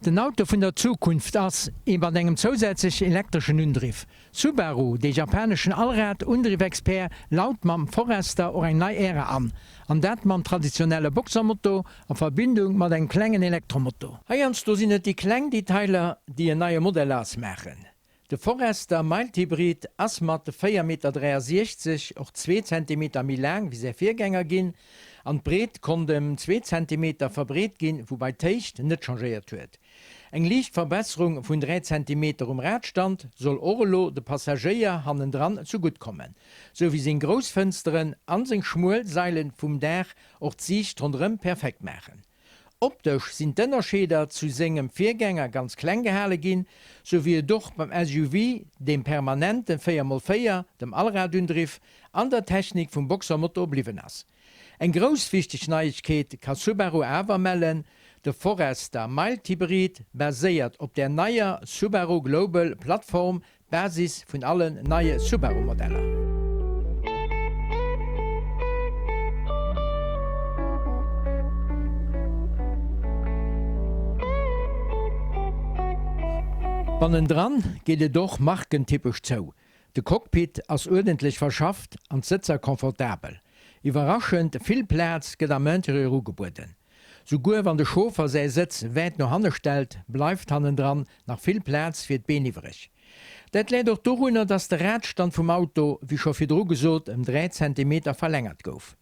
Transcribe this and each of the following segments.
Den Auto vun der Zukunft ass ee mat engem zousätzlechen elektreschen Undriff. Subaru, dee japaneschen Allrad-Undriff-Expert, laut mam Forester och eng nei Ära an, an dat mam traditionelle Boxermotor a Verbindung mat engem klengen Elektromotor. Heiansdo sinn et déi kleng Detailer, déi en neie Modell ausmaachen. De Forester Mild Hybrid ass mat 4 Meter 63 och zwee Zentimeter méi laang wéi säi Virgänger ginn an d'Breet konnt ëm zwee Zentimeter verbreet ginn, woubai d'Héicht net changéiert huet. Eng liicht Verbesserung vun 3 Zentimeter um Radstand soll och elo de Passagéier hannendran zugutt kommen, sou wéi seng grouss Fënsteren an seng schmuel Sailen vum Daach och d'Siicht ronderëm perfekt maachen. Optesch sinn d'Ënnerscheeder zu sengem Virgänger ganz kleng gehale ginn, sou wéi et och beim SUV, dem permanente 4x4, dem Allradundriff an der Technik vum Boxermotor bliwwen ass. Eng grouss wichteg Neiegkeet ka Subaru awer mellen, De Forester Mild Hybrid baséiert op der neier Subaru Global Plattform, D'Basis vun allen neie Subaru-Modeller. Bannendran geet et och markentypesch zou. De Cockpit ass uerdentlech verschafft an d'Sëtzer confortabel. Iwwerraschend vill Plaz gëtt am Interieur ugebueden. Souguer wann de Chauffer säi Sëtz wäit no hanne stellt, bleift hannendran nach vill Plaz fir d'Been iwwreg. Dat läit och dorunner, dass de Radstand vum Auto, wéi scho virdru gesot, ëm 3 Zentimeter verlängert gouf.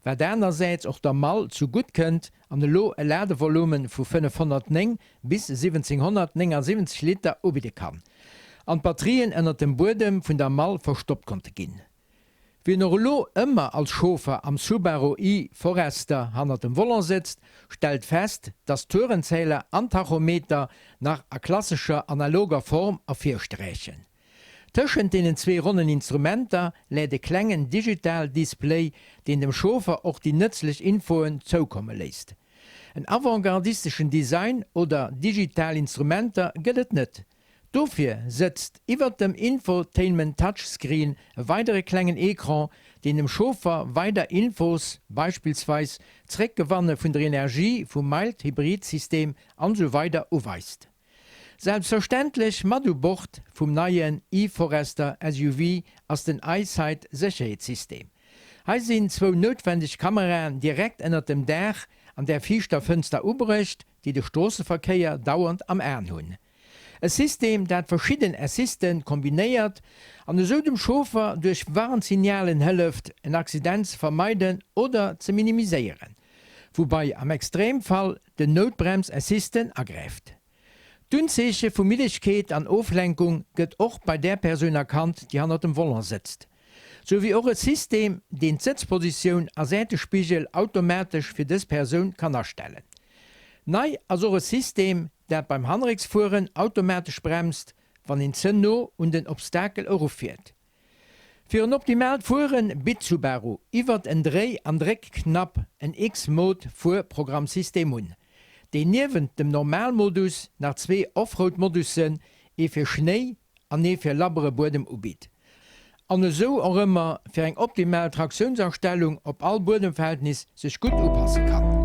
Wat anersäits och der Mall zu gutt kënnt an elo e Ladevolumen vu 509 bis 1779 Liter ubidde kann an d'Batterien ënnert dem Buedem vun der Mall verstoppt konnte ginn. Wien och elo ëmmer als Chauffer am Subaru i-Forester hannert dem Volant sëtzt, stellt fest, dass d'Tourenzähler an Tachometer nach a klassescher analoger Form ervirsträchen. Tëschent deenen zwee ronnen Instrumenter läit e klengen Digital-Display, deen dem Chauffer och déi nëtzlech Infoen zoukomme léisst. En avantgardisteschen Design oder digital Instrumenter gëtt et net, Dofir sëtzt iwwert dem Infotainment Touchscreen e weidere klengen Ecran, deen dem Chauffer weider Infos, beispillsweis d'Zréckgewanne vun der Energie vum Mild-Hybrid-System an esou weider uweist. Selbstverständlech mat u Bord vum neien e-Forester SUV ass den EyeSight Sécherheetssystem. Hei sinn zwou noutwendeg Kameraen direkt ënnert dem Daach an der viischter Fënster ubruecht, déi de Stroosseverkéier dauernd am Aen hunn. E System, dat verschidden Assisten kombinéiert an esou dem Chauffer duerch Warnsignalen hëlleft, en Accident ze vermeiden oder ze minimiséieren, woubai am Extremfall den Noutbrems-Assisten agräift. D'Unzeeche vu Middegkeet an Oflenkung gëtt och bei där Persoun erkannt, déi hannert dem Volant sëtzt. Sou wéi och e System, deen d'Sëtzpositioun a Säitespigel automatesch fir dës Persoun kann astellen. Nei ass och e System, dat beim Hannerécksfueren automatesch bremst, wann een ze no un den Obstakel erufiert. Fir en optimaalt Fuere bitt Subaru iwwert en Dréi an Dréckknapp en X-Mode Fuerprogrammsystem un, deen niewent dem Normalmodus nach zwee Offroad-Modussen, ee fir Schnéi an ee fir labbere Buedem ubitt. An esou och ëmmer fir eng optimal Traktiounsastellung op all Buedemverhältnis sech gutt upasse kann.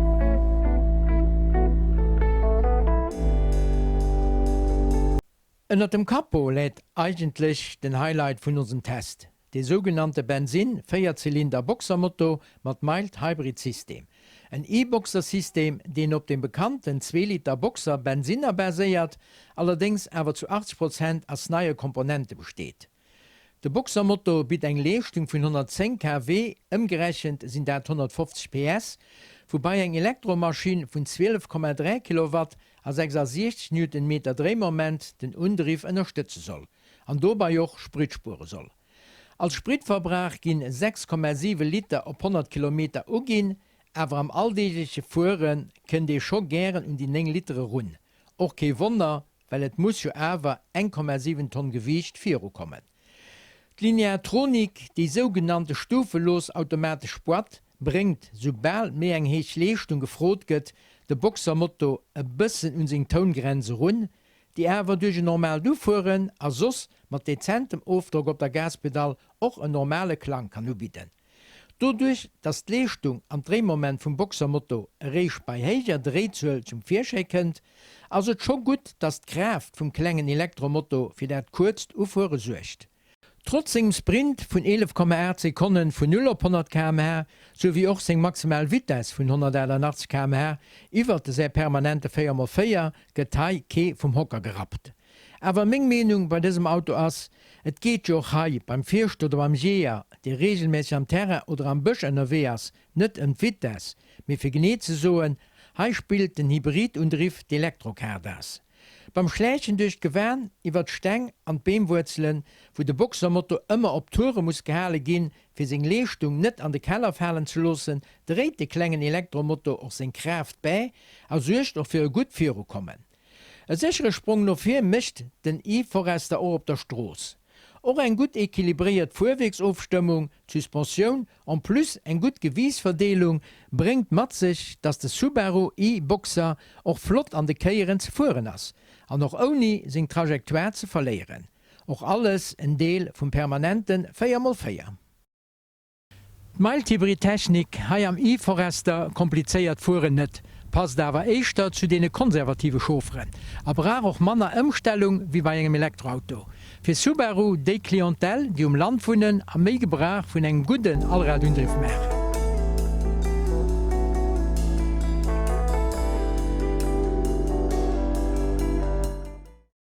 Ënnert dem Capot läit eigentlech den Highlight vun onsem Test, dee sougenannte Bensinn Véierzylinder Boxermotor mat Mild Hybrid System. En E-Boxer System, deen op dem bekannten Zweeliter Boxer Bensinner baséiert, allerdéngs awer zu 80 Prozent ass neie Komponente besteet. De Boxermotor bitt eng Leeschtung vun 110 kW, ëmgerechent sinn dat 150 PS, woubai eng Elektromaschinn vun 12,3 Kilowatt a 66 Newtonmeter Dréimoment den Undriff ënnerstëtze soll an dobai och Sprit spuere soll. Als Spritverbrauch ginn 6,7 Liter op 100 Kilometer uginn, awer am alldeegleche Fuere kënnt ee scho gären un déi 9 Liter erun. Och kee Wonner, well et muss jo awer 1,7 Tonn Gewiicht virukommen. D'Lineartronik, déi sougenannte stufelos automatesch Boîte, bréngt, soubal méi eng héich Leeschtung gefrot gëtt, de Boxermotor e bëssen un seng Toungrenz erun, déi awer duerch en normaalt Ufueren a soss mat dezentem Ofdrock op der Gaspedall och en normale Klang kann ubidden. Doduerch dass d'Leeschtung an d'Dréimoment vum Boxermotor eréischt bei héijer Dréizuel zum Virschäi kënnt, ass et scho gutt, dass d'Kraaft vum klengen Elektromotor fir dat kuerzt Ufuere suergt. Trotz sengem Sprint vun 11,8 Sekonnen vun 0 op 100 km/h, sou wéi och seng maximal Vitess vun 188 km/h iwwert säi permanente 4x4, gëtt hei kee vum Hocker gerappt. Awer meng Meenung bei dësem Auto ass, et geet jo och hei beim Fierschter oder beim Jeeër, dee regelmässeg am Terrain oder am Bësch ënnerwee ass, net ëm d'Vitess, mee fir genee ze soen, hei spillt den Hybridundriff d'Elektrokaart ass. Beim Schläichen duerch d'Gewan, iwwer d'Steng an d'Beemwuerzelen, wou de Boxermotor ëmmer op Toure muss gehale ginn, fir seng Leeschtung net an de Keller falen ze loossen, dréit de klengen Elektromotor och seng Kraaft bäi a suergt och fir e gutt Virukommen. E séchere Sprong no vir mécht den e-Forester och op der Strooss. Och eng gutt equilibréiert Fuerwierksofstëmmung, d'Suspensioun, en plus eng gutt Gewiichtsverdeelung bréngt mat sech, dass de Subaru e-Boxer och flott an de Kéieren ze fueren ass, an och ouni seng Trajectoire ze verléieren. Och alles en Deel vum permanente 4 x 4. D'Mild-Hybrid-Technik hei am e-Forester komplizéiert d'Fueren net, passt awer éischter zu deene konservative Chaufferen a brauch och manner Ëmstellung wéi bei engem Elektroauto. Fir Subaru déi Clientèle, déi um Land wunnen a méi Gebrauch vun engem gudden Allradundriff maachen.